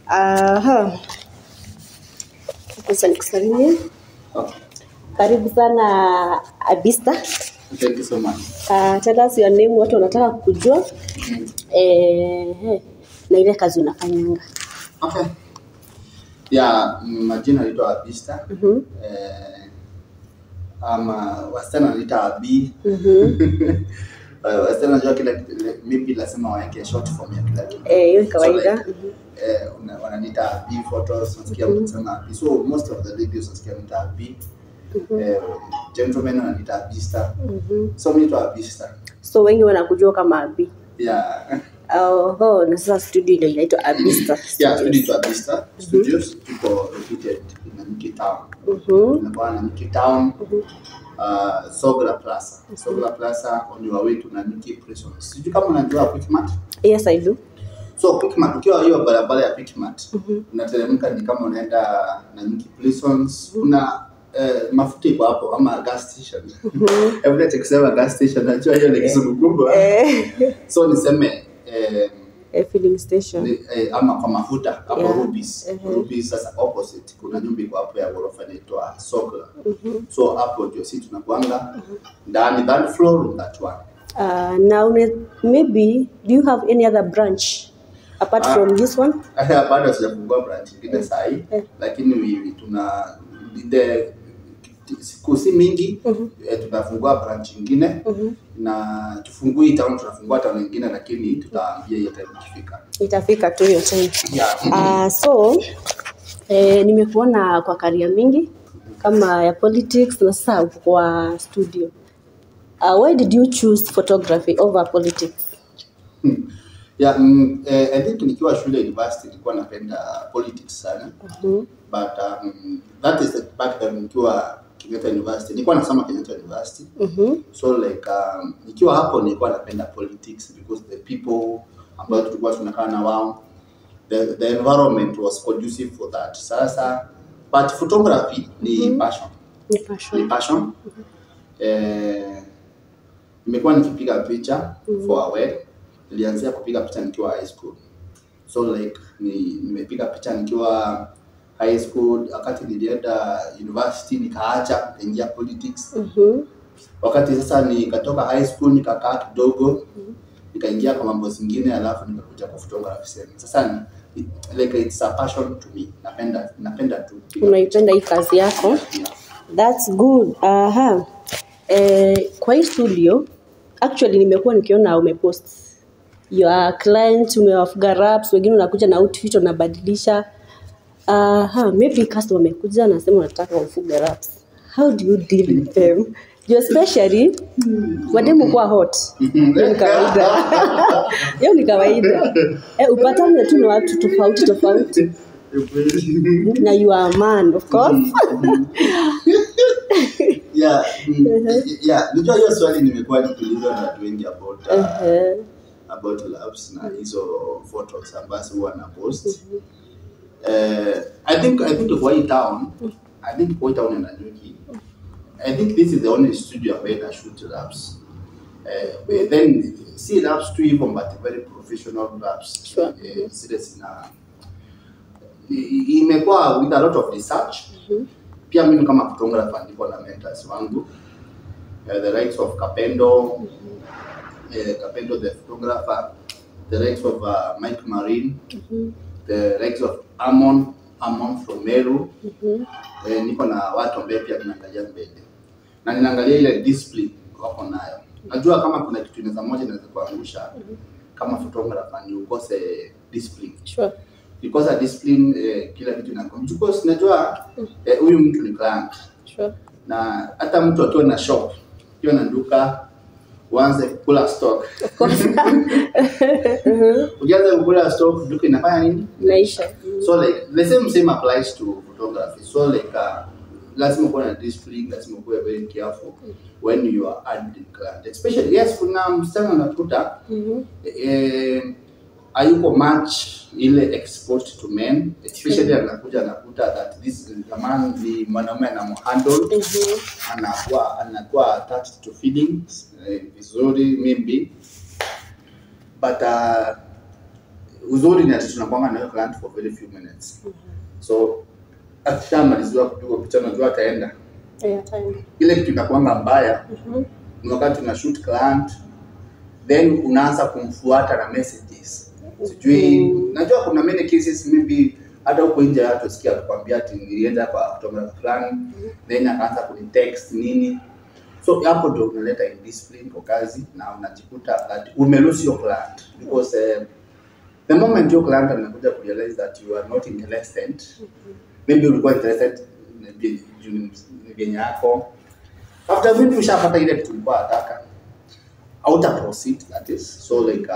Aha. Sasa nikusalimie. Okay. Karibu sana, Abista. Thank you so much. Tell us your name, watu wanataka kujua. Na ile kazi unafanyanga. Okay. Yeah, majina naitwa Abista. Ama wasichana wanaita Abi. Wasichana najua kila maybe lazima waweke short form ya kila kitu. Eh, hiyo ni kawaida. So like, wananiita Abi Photos, unasikia mtu akisema Abi. So most of the ladies unasikia wanaita Abi. Gentlemen wananiita Abista. So mimi naitwa Abista. So wengi wanakujua kama Abi. Yeah. Oh, na sasa studio ndio inaitwa Abista Yeah, Studios. studio inaitwa Abista Studios. Tuko located in Nanyuki Town. Tunakuwa Nanyuki Town. Sogra Plaza. Sogra Plaza on your way to Nanyuki Prison. Sijui kama unajua Quickmart. Yes, I do. So Quickmart, ukiwa hiyo barabara ya Quickmart, unateremka ni kama unaenda Nanyuki Prisons. Kuna mafuta iko hapo ama gas station. Hebu niache kusema gas station, najua hiyo ni kizungu kubwa. So niseme Filling station. ni, ama kwa mafuta hapo Rubis. Rubis sasa opposite kuna nyumba iko hapo ya ghorofa inaitwa Sogra. So hapo ndio sisi tunakuanga ndani, third floor, room that one. Now, maybe, do you have any other branch apart from this one? Bado sijafungua branch ingine sahi, lakini tuna the siku si mingi, tunafungua branch ingine na tufungui town, tunafungua town ingine, lakini tutaambia hiyo time ikifika. Itafika tu hiyo time. Yeah. So nimekuona kwa career mingi kama ya politics na sasa uko kwa studio. Why did you choose photography over politics? Yeah, I think nikiwa shule university nilikuwa napenda politics sana. But that is the back then nikiwa Kenyatta University. Nilikuwa nasoma Kenyatta University. So like nikiwa hapo nilikuwa napenda politics because the people ambao tulikuwa tunakaa na wao, the environment was conducive for that. Sasa but photography ni passion. Ni passion. Ni passion. Nimekuwa nikipiga picha for a while. Nilianzia kupiga picha nikiwa high school. So like nimepiga picha nikiwa high school, wakati nilienda university nikaacha, nikaingia politics. Wakati sasa nikatoka high school nikakaa kidogo, nikaingia kwa mambo zingine, alafu nikakuja kwa photography sasa. Sasa like it's a passion to me. Napenda tu kupiga. Unaipenda hii kazi yako. Yeah. That's good. Aha. Kwa hii studio actually nimekuwa nikiona umepost your client, umewafuga wraps, wengine unakuja na outfit unabadilisha. Aha, maybe customer amekuja anasema unataka ufuge wraps. How do you deal with them? You especially wademu kuwa hot. Hiyo ni kawaida. Hiyo ni kawaida. Upatane tu na watu tofauti tofauti. Na you are a man, of course. Yeah. Unajua hiyo swali nimekuwa nikiulizwa na watu wengi about wraps na hizo photos ambazo huwa na post. I think kwa hii town, I think kwa hii town ya Nanyuki, I think this is the only studio ambayo ina shoot wraps. Then si wraps tu hivyo but very professional wraps. Zile zina imekuwa with a lot of research. Pia mimi kama photographer niko na mentors wangu, the likes of Kapendo, Kapendo the photographer, the likes of Mike Marine, the likes of Amon, Amon from Meru. Niko na watu ambao pia tunaangalia mbele na ninaangalia ile discipline wako nayo. Najua kama kuna kitu inaweza moja inaweza kuangusha kama photographer ni ukose discipline. Because discipline, kila kitu inakuwa, because najua huyu mtu ni client na hata mtu akiwa na shop, akiwa na duka, uanze kukula stock. Of course. Ukianza kukula stock, duka inafanya nini? Maisha. So like the same applies to photography. So like lazima kuwa na discipline, lazima kuwa very careful when you are handling client, especially, yes, kuna msichana unakuta hayuko much ile exposed to men, especially anakuja anakuta that this the man ni mwanaume anamhandle, anakuwa attached to feelings, vizuri maybe, but Uzuri ni ati tunakuanga na hiyo client for very few minutes. So akishamaliziwa kupigwa picha, unajua ataenda. Yeah, time. Ile kitu inakuanga mbaya ni wakati una shoot client, then unaanza kumfuata na messages, sijui, najua kuna many cases, maybe hata huko nje watu sikia kukwambia ati nilienda kwa photographer fulani, then akaanza kunitext nini. So hapo ndio unaleta indiscipline kwa kazi na unajikuta that umelose your client, because the moment your client anakuja kurealize that you are not interested, maybe ulikuwa interested juu ni mgeni yako, after maybe ushapata ile kitu ulikuwa unataka, hauta proceed, that is. So like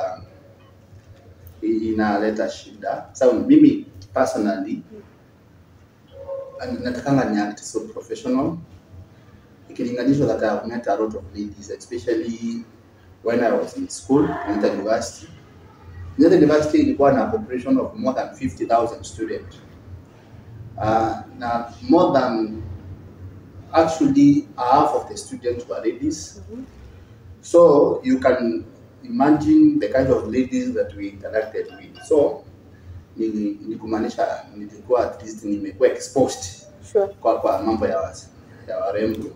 inaleta shida. So mimi personally natakanga ni act so professional ikilinganishwa that I have met a lot of ladies, especially when I was in school, Kenyatta University. Kenyatta University ilikuwa na population of more than 50,000 students, na more than actually half of the students were ladies. So you can imagine the kind of ladies that we interacted with. So ni kumaanisha nilikuwa at least nimekuwa exposed kwa mambo ya warembo.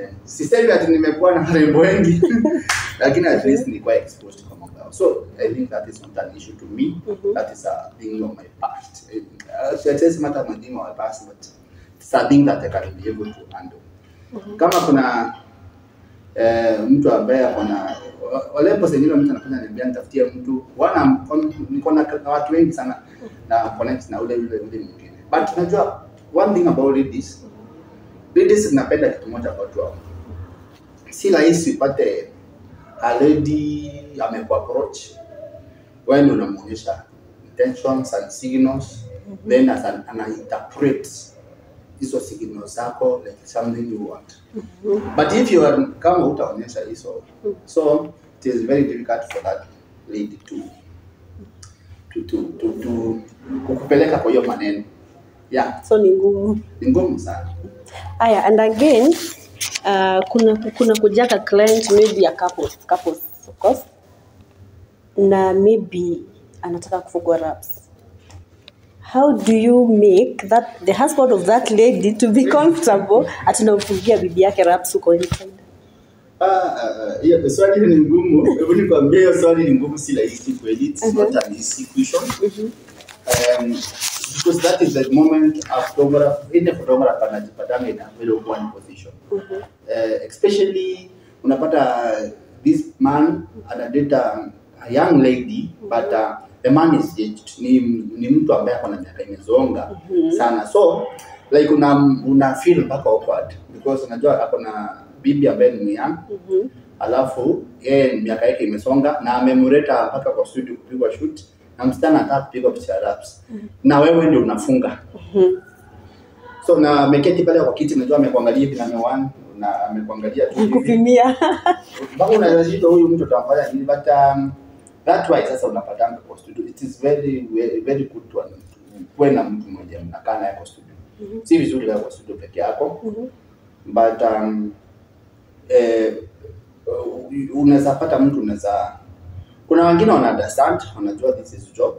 Eh, sisemi ati nimekuwa na warembo wengi, lakini at least nilikuwa exposed kwa mambo yao. So I think that is not an issue to me. That is a thing of my past. It doesn't matter my thing of my past, but it's a thing that I can be able to handle. Kama kuna mtu ambaye ako na wale zingine, mtu anafanya niambia nitafutie mtu wana, niko na watu wengi sana na connect na ule ule ule mwingine. But unajua one thing about ladies, ladies napenda kitu moja about wao: si rahisi upate a lady amekuapproach, wewe ndio unamuonyesha intentions and signals, then as an, ana interpret hizo signals zako like something you want. But if you are, kama utaonyesha hizo, so it is very difficult for that lady to kukupeleka kwa hiyo maneno, yeah. So ni ngumu. Ni ngumu sana. Aya, and again, kuna kujaka client, maybe a couples of course, na maybe anataka kufungua wraps. How do you make that the husband of that lady to be comfortable ati unamfungia bibi yake wraps huko inside? Ah, ah, hiyo swali ni ngumu. Hebu nikwambie, hiyo swali ni ngumu, si rahisi kweli. It's not an easy question. Because that is the moment a photographer, any photographer anajipatanga in a very awkward position. Especially unapata this man anadate a young lady, but the man is aged. Ni mtu ambaye ako na miaka imesonga sana. So like una feel mpaka awkward because unajua ako na bibi ambaye ni young, alafu yeye miaka yake imesonga na amemleta mpaka kwa studio kupigwa shoot, na msichana anataka kupigwa picha ya wraps na wewe ndio unafunga. So na ameketi pale kwa kiti, unajua amekuangalia hivi na miwani na amekuangalia tu hivi Kupimia. Mpaka unaweza huyu mtu utamfanya nini? But that why sasa unapatanga kwa studio, it is very very, very good to kuwe na mtu mmoja mnakaa naye kwa studio. Si vizuri wewe kwa studio peke yako, but unaweza pata mtu, unaweza, kuna wengine wana understand, wanajua this is job.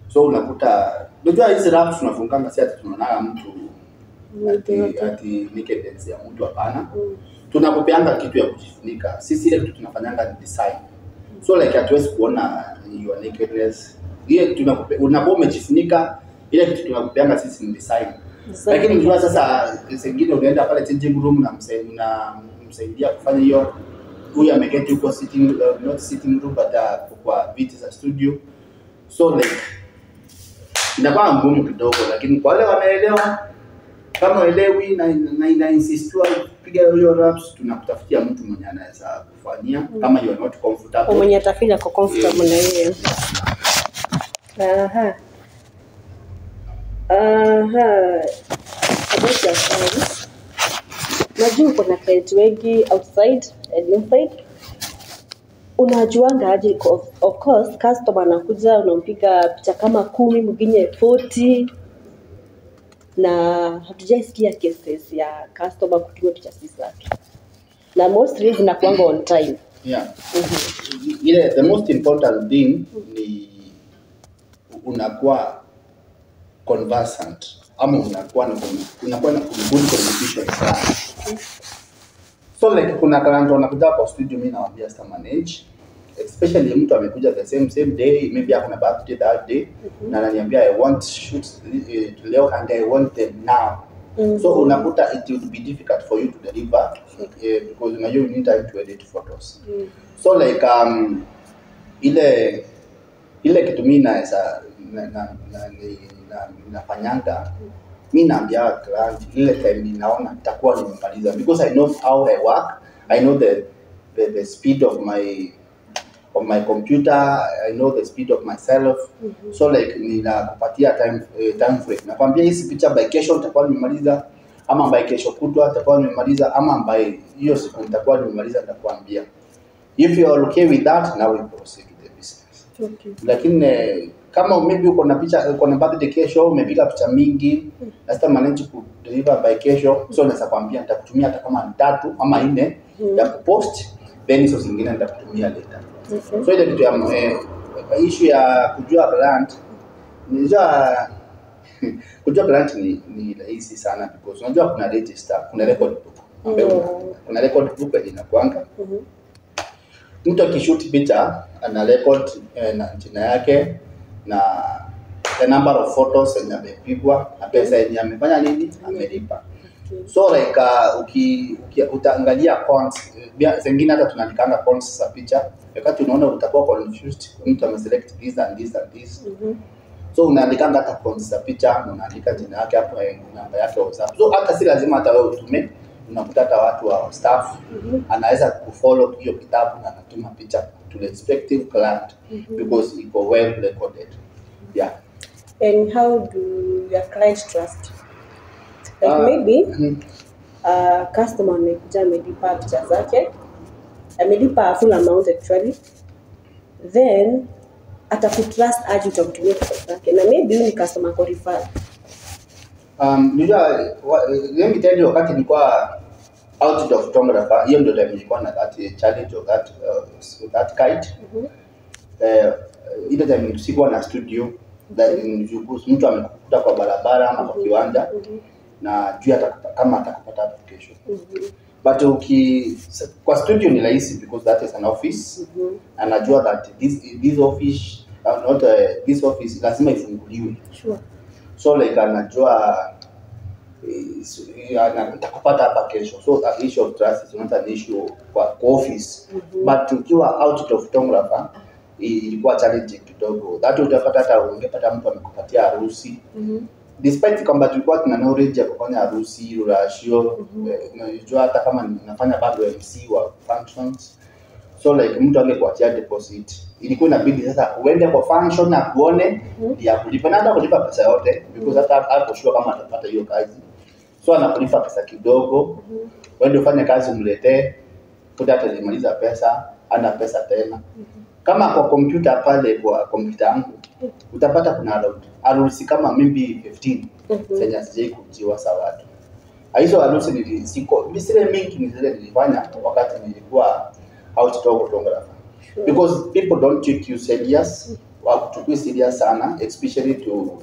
So unakuta, unajua hizi wraps tunafunganga, si ati tunaonaga mtu ati nakedness ya mtu, hapana. Tunakupeanga kitu ya kujifunika. Sisi ile kitu tunafanyanga ni design, so like hatuwezi kuona your nakedness. Ile unakuwa umejifunika, ile kitu tunakupeanga sisi ni design. Design. Lakini unajua sasa zingine unaenda pale changing room na unamsaidia kufanya hiyo, huyu ameketi huko sitting, not sitting room, but kwa viti za studio. So like inakuwa ngumu kidogo, lakini kwa wale wanaelewa. Kama uelewi na ina insistiwa kupiga hiyo wraps, tunakutafutia mtu mwenye anaweza kufanyia kama you are not comfortable. Mwenye atafeel ako comfortable na yeye. Aha. Aha. About your clients. Najua uko na client wengi outside and inside. Unajuanga aje? Of course customer anakuja, unampiga picha kama 10, mwingine 40, na hatujaisikia cases ya customer kutumia picha si zake, na mostly zinakuanga on time. Yeah. Ile the most important thing ni unakuwa conversant ama unakuwa na good communication sana. So like kuna client wanakuja kwa studio, mimi nawaambia sita manage, especially mtu amekuja the same same day, maybe ako na birthday that day, na ananiambia, "I want shoot leo and I want them now." So unakuta it would be difficult for you to deliver because unajua you need time to edit photos. So like ile kitu mi naweza nafanyanga, mi naambia client ile time ninaona nitakuwa nimemaliza, because I know how I work, I know the speed of my computer, I know the speed of myself. So like ninakupatia time frame, nakwambia hizi picha by kesho nitakuwa nimemaliza, ama by kesho kutwa nitakuwa nimemaliza, ama by hiyo siku nitakuwa nimemaliza. Nitakwambia, if you are okay with that, now we proceed with the business. Lakini kama maybe uko na picha, uko na birthday kesho, umepiga picha mingi na sita manage ku deliver by kesho, so naweza kwambia nitakutumia hata kama ni tatu ama nne ya kupost, then hizo zingine nitakutumia later. So ile kitu ya issue ya kujua client, unajua kujua client ni rahisi sana because unajua kuna register, kuna record book ambayo kuna record book yenye inakuanga mtu akishoot picha ana record na jina yake na the number of photos yenye amepigwa na pesa yenye amefanya nini, amelipa. So like uki utaangalia cons zingine, hata tunaandikanga cons za picha. Wakati unaona utakuwa confused, mtu ameselect this and this and this, so unaandikanga hata cons za picha na unaandika jina yake hapo, namba yake ya WhatsApp. So hata si lazima hata wewe utume, unakuta hata watu wa staff anaweza kufollow hiyo kitabu na anatuma picha to the respective client because iko well recorded, yeah. And how do your clients trust? Like maybe customer amekuja, amelipa picha zake, amelipa full amount actually, then atakutrust aje utamtumia pesa zake? Na maybe huyu ni customer kwa referral. Unajua, let me tell you, wakati nilikuwa out of photographer, hiyo ndio time nilikuwa na that challenge of that kind. Ile time sikuwa na studio that mtu amekukuta kwa barabara ama kwa kiwanja na juu kama atakupata hapo kesho. But kwa studio ni rahisi because that is an office. Anajua that this office, not this office lazima ifunguliwe. So like anajua nitakupata hapa kesho. So that issue of trust is not an issue kwa office. But ukiwa out of photographer, ilikuwa challenging kidogo. That utapata, hata ungepata mtu amekupatia harusi, despite kwamba tulikuwa tuna knowledge ya kufanya harusi, ruracio, unajua hata kama nafanya bado MC wa functions. So like mtu angekuachia deposit, ilikuwa inabidi sasa uende kwa function na kuone ndio akulipa, na hata kulipa pesa yote, because hata hapo sure kama atapata hiyo kazi, so anakulipa pesa kidogo, uende ufanye kazi, umletee kuta, hata alimaliza pesa, ana pesa tena. Kama kwa kompyuta pale, kwa kompyuta yangu utapata kuna around harusi kama maybe 15 zenye hazijai kujiwa sa watu. Hizo harusi siko zile mingi, ni zile nilifanya wakati nilikuwa outdoor photographer, because people don't take you serious, wakuchukui serious sana, especially to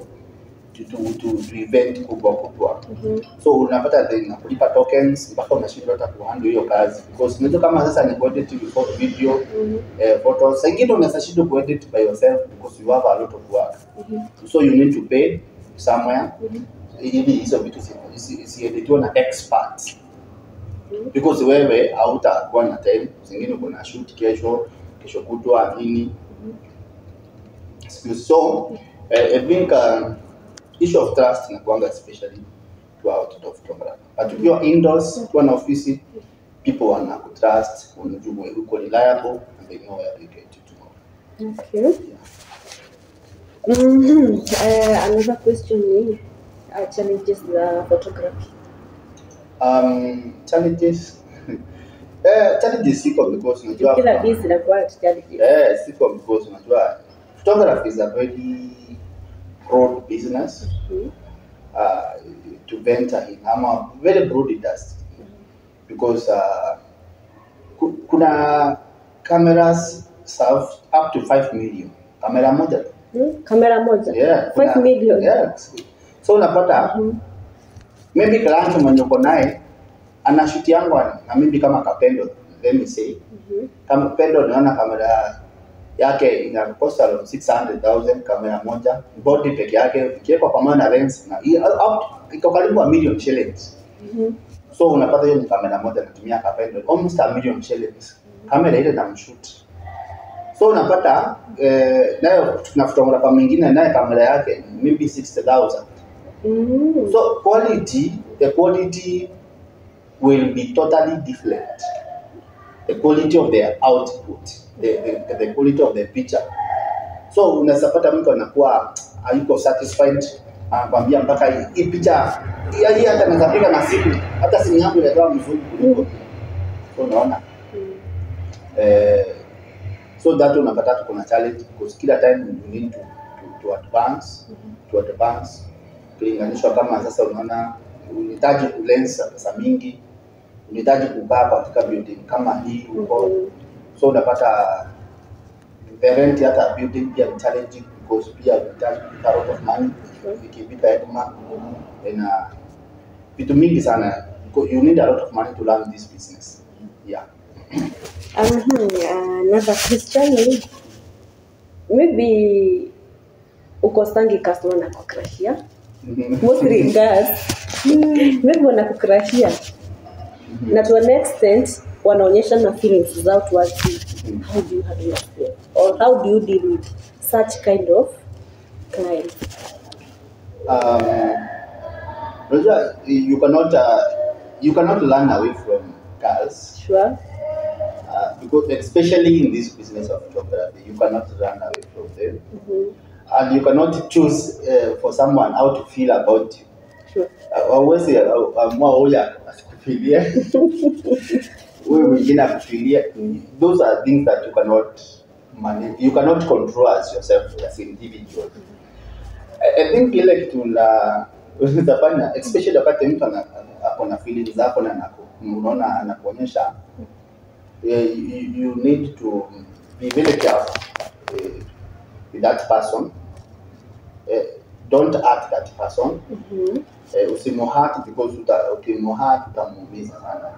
event kubwa kubwa. So unapata then nakulipa tokens mpaka unashindwa hata kuhandle hiyo kazi, because unajua kama sasa ni kuedit video, photos, saa ingine unaweza shindwa kuedit by yourself because you have a lot of work. So you need to pay somewhere ili hizo vitu zieditiwe na experts, because wewe hautakuwa na time. Zingine uko na shoot kesho, kesho kutwa, nini. So I think issue of trust inakuanga especially to our outdoor photographer, but ukiwa indoors, ukiwa na ofisi, people wana kutrust, unajua uko reliable and they know where they get you tomorrow. Okay. Another question ni challenges za photography. Challenges siko because unajua Kila business inakuwa challenges. Eh, siko because unajua photography is a very broad business to venture in, ama very broad industry, because kuna cameras serve up to 5 million, kamera moja tu. Kamera moja. Yeah, 5 million. Yeah. So unapata maybe client mwenye uko naye ana shoot yangu na maybe kama Kapendo, let me say. Kama Kapendo naona kamera yake ina cost around 600,000 kamera moja, body peke yake ikiwekwa pamoja na lens na iko karibu 1 million shillings. So unapata hiyo ni kamera moja natumia Kapendo almost 1 million shillings. Kamera ile na mshoot. So unapata nayo na photographer mwingine naye kamera yake maybe 60,000. So the quality will be totally different. The quality of their output, the quality of the picture. So unaweza mtu anakuwa hayuko satisfied, anakuambia mpaka hii picha hii hata naweza piga na simu, hata simu yangu inatoa mzuri kuliko. So unaona? So that unapata kuna challenge because kila time you need to advance, to advance. Kulinganishwa kama sasa unaona unahitaji lens pesa mingi, unahitaji kukaa katika building kama hii huko. So unapata the rent hata building pia ni challenging because pia unahitaji a lot of money ikifika Edma na vitu mingi sana. You need a lot of money to learn this business. Yeah. Another question is maybe ukosangi customer na kukrashia. Mostly girls maybe wanakukrashia na to an extent wanaonyesha na feelings zao towards you. How do you handle that? Or how do you deal with such kind of clients? You cannot run away from girls. Sure. Because especially in this business of photography, you cannot run away from them. And you cannot choose for someone how to feel about you. Sure. Always asikufilie. Wewe mwingine akufilie. Those are things that you cannot manage. You cannot control as yourself as individual. I think ile kitu la unaweza especially wakati mtu ako na feelings zako na unaona anakuonyesha, you need to be very careful with that person. Don't hurt that person. Usimuhurt because ukimuhurt utamuumiza sana.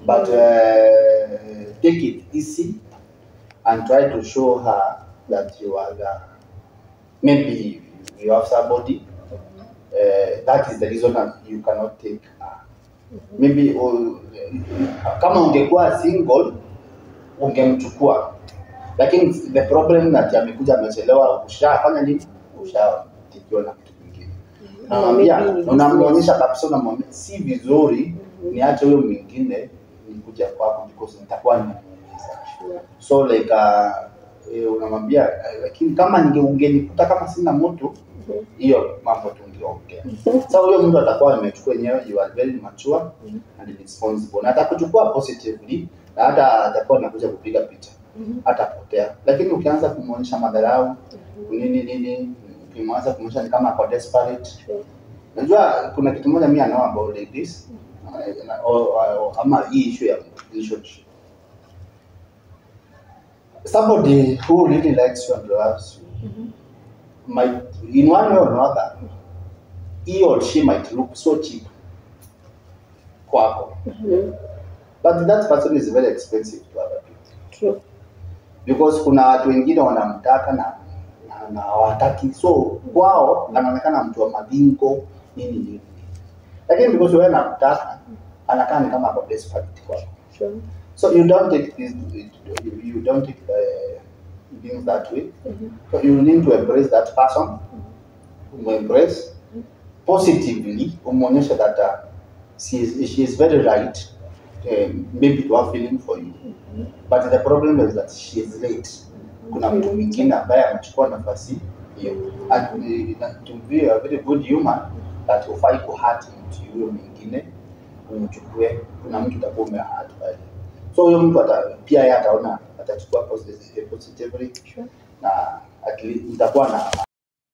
But take it easy and try to show her that you are maybe you have somebody. That is the reason that you cannot take her. Maybe kama ungekuwa single ungemchukua, lakini the problem that amekuja amechelewa, ushafanya nini, ushatikiwa na mtu mwingine. Namwambia, unamwonyesha kabisa, unamwambia si vizuri niache huyo mwingine nikuja kwako because nitakuwa nimemuumiza. So like unamwambia, lakini kama ungenikuta kama sina mtu, hiyo mambo tungeongea. Sasa huyo mtu atakuwa amechukua yenyewe, you are very mature and responsible. Na atakuchukua positively na hata atakuwa anakuja kupiga picha. Hatapotea. Lakini ukianza kumuonyesha madharau, nini nini, ukimwanza kumuonyesha ni kama ako desperate. Unajua kuna kitu moja mimi I know about ladies ama hii issue ya relationship. Somebody who really likes you and loves you might, in one way or another, he or she might look so cheap kwako. But that person is very expensive to other people. True. Because kuna watu wengine wanamtaka na hawataki. So kwao anaonekana mtu wa madingo nini nini. Lakini because wewe unamtaka, anakaa ni kama ako desperate kwako. Sure. So you don't take this, you don't take the things that way. So you need to embrace that person. Embrace positively. Umuonyeshe that she is very right, maybe to have feeling for you. But the problem is that she is late. Kuna mtu mwingine ambaye amechukua nafasi hiyo. And to be a very good human, that hufai kuhurt mtu huyo mwingine, umchukue. Kuna mtu utakuwa umehurt pale. So huyo mtu pia yeye ataona, atachukua positively. Sure. Na at least mtakuwa na amani.